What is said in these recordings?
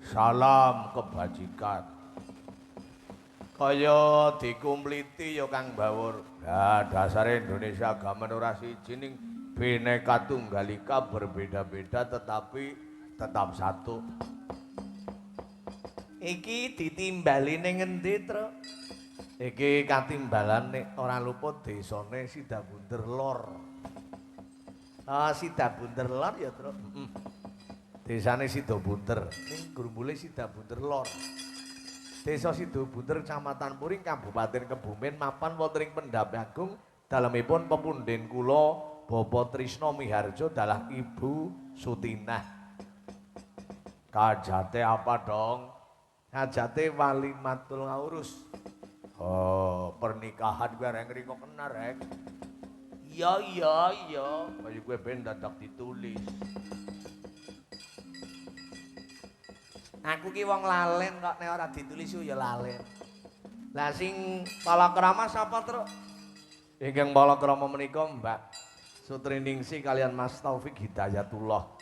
Salam kebajikan. Kaya dikumpliti ya Kang Bawur. Lah dasare Indonesia agama ora siji ning Bhinneka Tunggal Ika, berbeda-beda tetapi tetap satu. Iki ditimbali ning ngendi, Truk? Iki katimbalane ora luput desane Sidabunder Lor. Ah, Sidabunder Lor ya, Truk. Heeh. Desane Sidabunder, ning grumbule Sidabunder Lor. Desa Sidabunder, Kecamatan Puring, Kabupaten Kebumen, mapan wonten ing Pendhapi Agung dalemipun pepunden kula Bapak Trisno Miharjo dalah Ibu Sutinah. Kajate apa dong? Kajate walimatul aurus. Oh, pernikahan kuwi arek ngriko kena rek. Iya iya iya, kaya kowe ben dadak ditulis. Aku ki wong lalen kok, nek ora ditulis ya lalen. Lah sing palakrama sapa, Truk? Ingkang palakrama menika Mbak Sutriningsih kalian Mas Taufik Hidayatullah.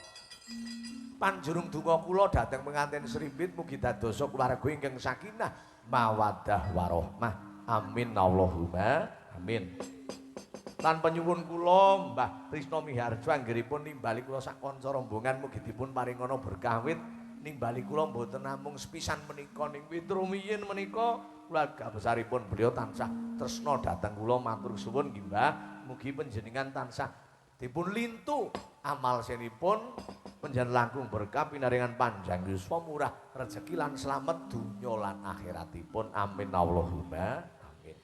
Panjurung donga kula dhateng pengantin srimbit mugi dadosa keluarga ingkang sakinah, mawaddah warahmah. Amin Allahumma amin. Lan penyuwun kula Mbah Trisno Miharjo anggenipun nimbali kula sak kanca rombongan mugi dipun paringana berkah wit nimbali kula mboten namung sepisan menika ning wit rumiyin menika keluarga besaripun beliau tansah tresna dhateng kula. Matur suwun nggih Mbah, mugi panjenengan tansah dipun lintu amal senipun panjenengan langkung berkah pinaringan panjang yuswa murah rezeki lan slamet donya lan akhiratipun. Amin Allahumma amin.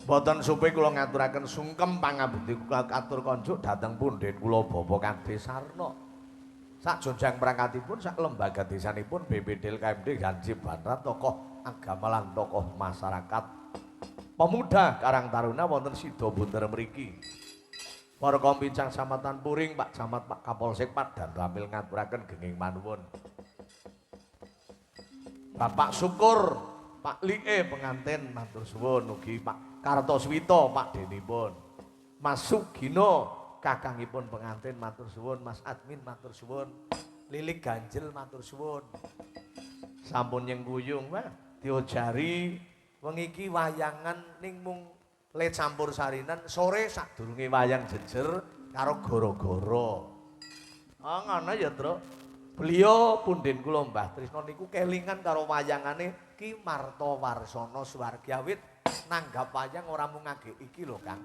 Mboten supe kula ngaturaken sungkem pangabekti kula katur konjuk dhateng punden kula Bapak Kades Sarno. Sak jonjang perangkatipun, sak lembaga desanipun BPD LKMD Hansip Banrat, tokoh agama lan tokoh masyarakat pemuda Karang Taruna wonten Sidabunder mriki. Para kompincang Kecamatan Puring, Pak Camat, Pak Kapolsek, Pak Dan Ramil ngaturaken genging manuwun. Bapak Syukur, Pak Lie pengantin matur suwun, ugi Pak Kartoswito Pak Denipun. Mas Sugino kakangipun pengantin matur suwun, Mas Admin matur suwun, Lilik Ganjel matur suwun. Sampun nyengkuyung wah diojari wengi iki wayangan ning mung le campur sarinan sore sadurunge wayang jejer karo goro-goro. Ah ngono ya, Truk. Beliau punden kula Mbah Trisno niku kelingan karo wayangane Ki Marto Warsono Suwargyawit nanggap wayang ora mung ngage iki lho, Kang.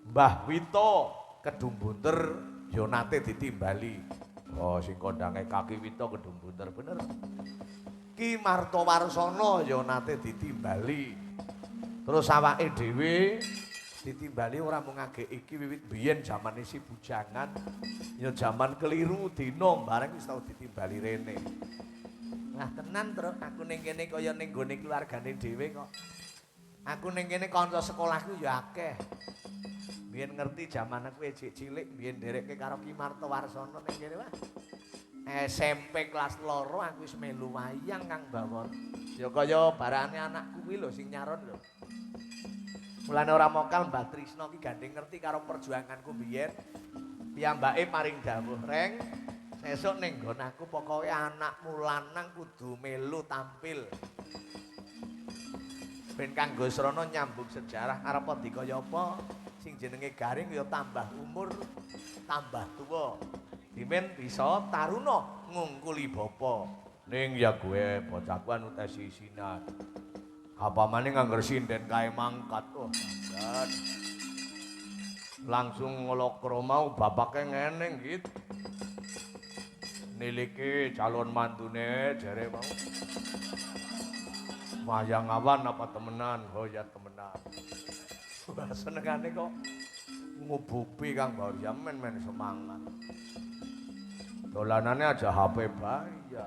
Mbah Wito Kedung Bunter ya nate ditimbali. Oh, sing kondange kaki Wito Kedung Bunter bener. Ki Marto Warsono ya nate ditimbali. Terus awake dhewe ditimbali ora mung ngage iki wiwit biyen jaman isi bujangan ya jaman keliru dina bareng wis tau ditimbali rene. Lah tenan, Truk, aku ning kene kaya ning gone keluargane dhewe kok. Aku ning kene kanca sekolahku ya akeh. Biyen ngerti jaman aku ejek cilik biyen nderekke karo Ki Marto Warsono ning kene wah. SMP kelas 2 aku wis melu wayang Kang Bawon. Ya kaya barane anakku kuwi lho sing nyaron lho. Mulane ora mokal Mbah Trisno ki gandeng ngerti karo perjuanganku biyen. Piyambake paring dawuh, "Reng, sesuk ning nggon aku pokoke anakmu lanang kudu melu tampil." Ben kanggo srana nyambung sejarah arep dikaya apa sing jenenge garing ya tambah umur tambah tuwa. Dimen bisa taruna ngungkuli bapa. Ning ya gue bocahku anu tes isinan. Apa maning angger sinden kae mangkat. Oh, dan langsung ngelokro mau bapake ngene gitu. Niliki calon mantune jere mau. Wayang awan apa temenan? Oh ya temenan. Wah senengane kok ngubupi Kang Baur ya men semangat. Dolanane aja HP bae ya.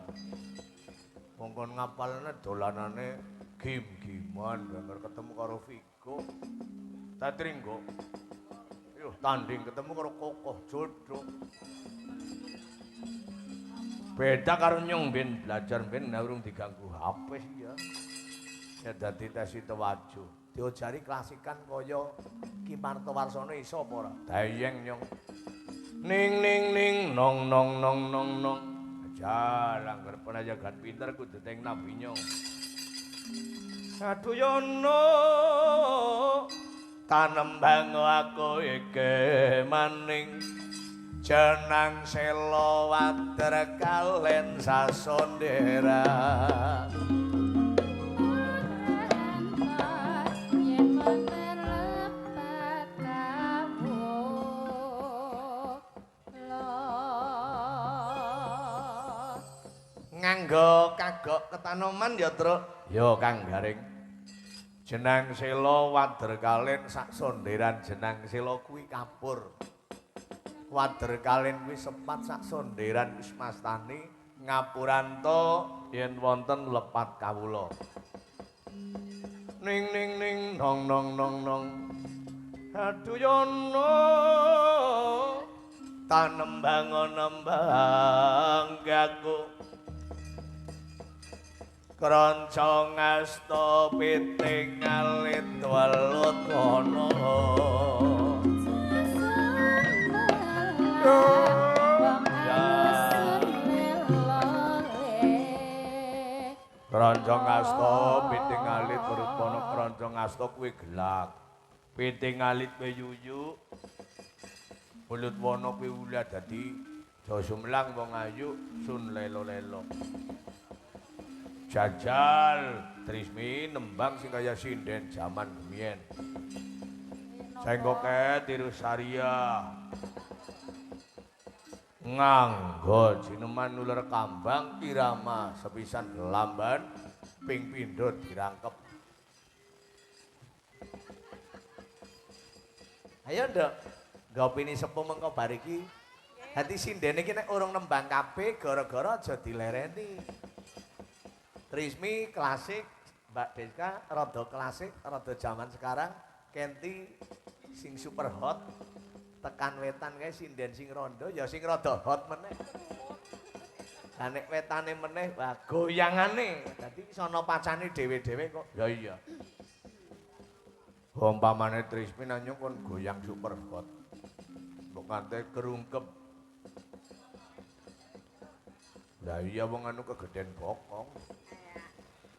Wong kon ngapalne dolanane game-gamean gambar ketemu karo Vigo. Tatringgo. Yo tanding ketemu karo Kokoh jodoh. Beda karo nyong ben belajar ben urung diganggu HP sih ya. Ya dadi tes wajo. Diojari klasikan kaya Ki Marto Warsono iso apa ora? Dayeng nyong. Ning ning ning nong nong nong nong nong. Jajal angger penajagan pinter kudu teng nabi nyong. Aduh yono tanembang aku iki maning jenang sela wader kalen sasondera. Yen wonten lepat kawula. Nganggo kagok ketanoman ya, Truk. Ya, Kang Garing. Jenang sela wader kalen sak sonderan, jenang sela kuwi kapur. Wader kalen kuwi sepat, sak sonderan wis mastani ngapuranta yen wonten lepat kawula. Ning ning ning nong nong nong nong. Aduh yono tanembang nembang gaku. Kronco ngasta piting alit welut wana. Kronco ngasta piting alit welut wana, kronco ngasta kuwi gelak. Piting alit kuwi yuyu. Welut wana kuwi ulah dadi aja sumlang wong ayu sun lelo-lelo. Jajal Trismi nembang sing kaya sinden jaman gemien. Senggoke tiru Saria. Nganggo jineman uler kambang irama sepisan lamban ping pindho dirangkep. Ayo nduk, nggopini sepuh mengko bar iki. Dadi sindene iki nek urung nembang kabeh gara-gara aja dilereni. Trismi klasik, Mbak Deska rada klasik, rada zaman sekarang, Kenti sing super hot, tekan wetan kae sinden sing rondo ya sing rada hot meneh. Lah nek wetane meneh, wah goyangane. Dadi sono pacane dhewe-dhewe kok. Ya iya. Umpamane Trismi nanyo kon goyang super hot. Mbok nganti kerungkep. Lah iya wong anu kegeden bokong.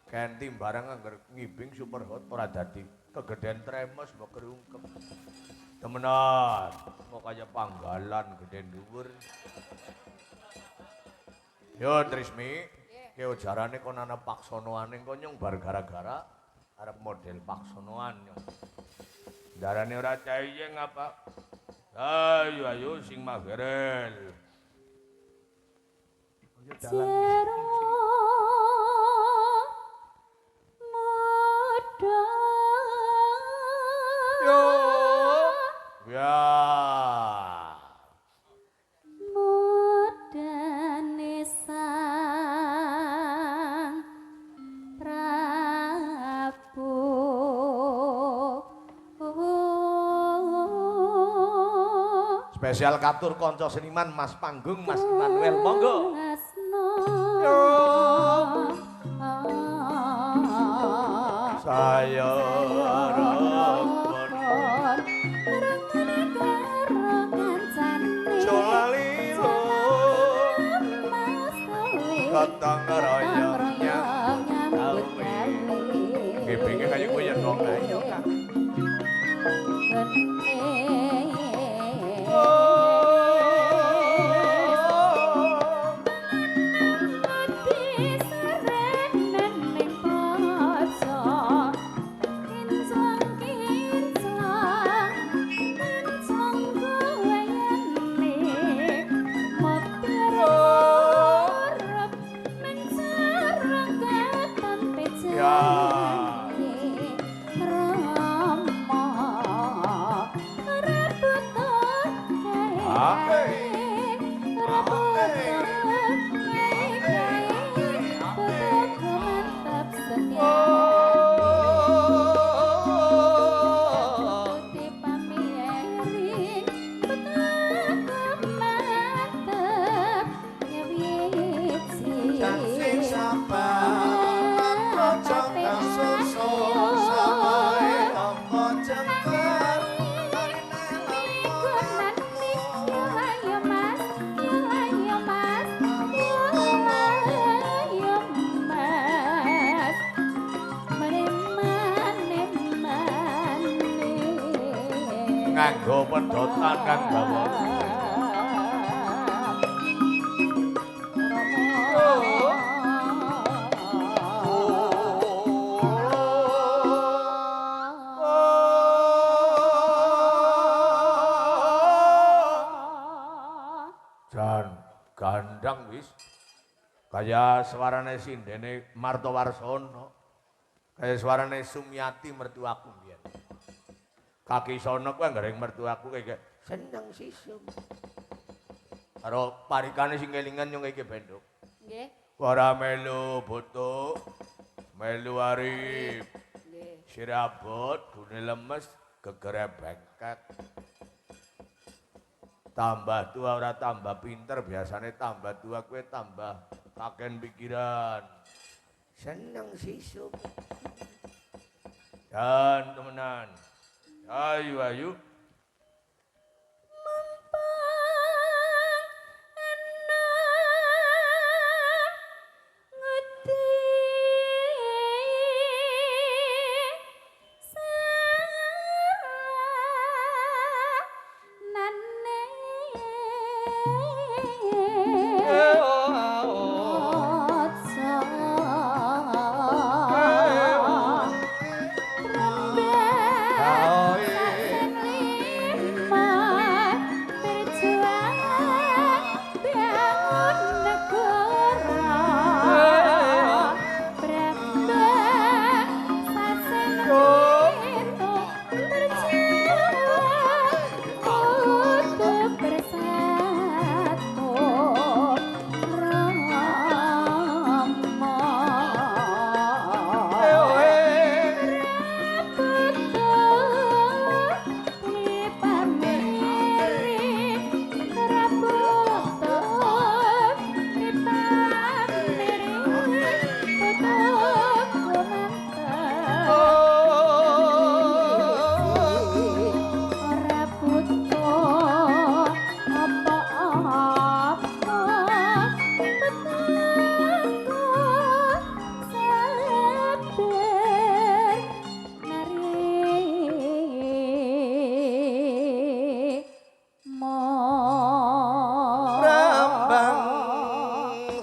Kenti barang angger ngibing super hot ora dadi kegeden tremes mbok kerungkep. Temenan, kok kaya panggalan gede dhuwur. Yo Trismi, ki ujarane kon ana paksonoane kok nyong bar gara-gara arep model paksonoan nyong. Darane ora cayeng apa? Ayo ayo sing magerel. Ayo dalan. Jero muda. Yo. Ya. Mudane Sang Prabu. Spesial katur kanca seniman Mas Panggung Mas Immanuel monggo. Yo. Saya rokon gotong royong nyambut gawe. Ngibinge kaya kowe yen wong ayu Kang. Nganggo pedotan kang gawa. Jan gandang wis kaya suarane sindene Martowarsono. Kaya suarane Sumiati mertuaku mbiyen. Kaki sono kuwi anggere mertuaku kaya seneng sisum. Karo parikane sing kelingan yo iki benduk. Nggih. Ora melu butuh, melu arif. Nggih. Sirabot, gune lemes, gegere bengkek. Tambah tua ora tambah pinter, biasane tambah tua kowe tambah kaken pikiran. Seneng sisuk. Dan temenan. Ayu ayu.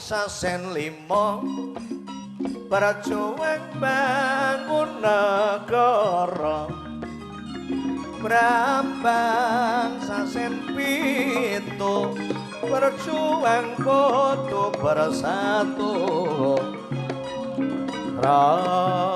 Sasen limo perjuang bangun negara, Brambang sasen pitu perjuang kudu bersatu. Rama.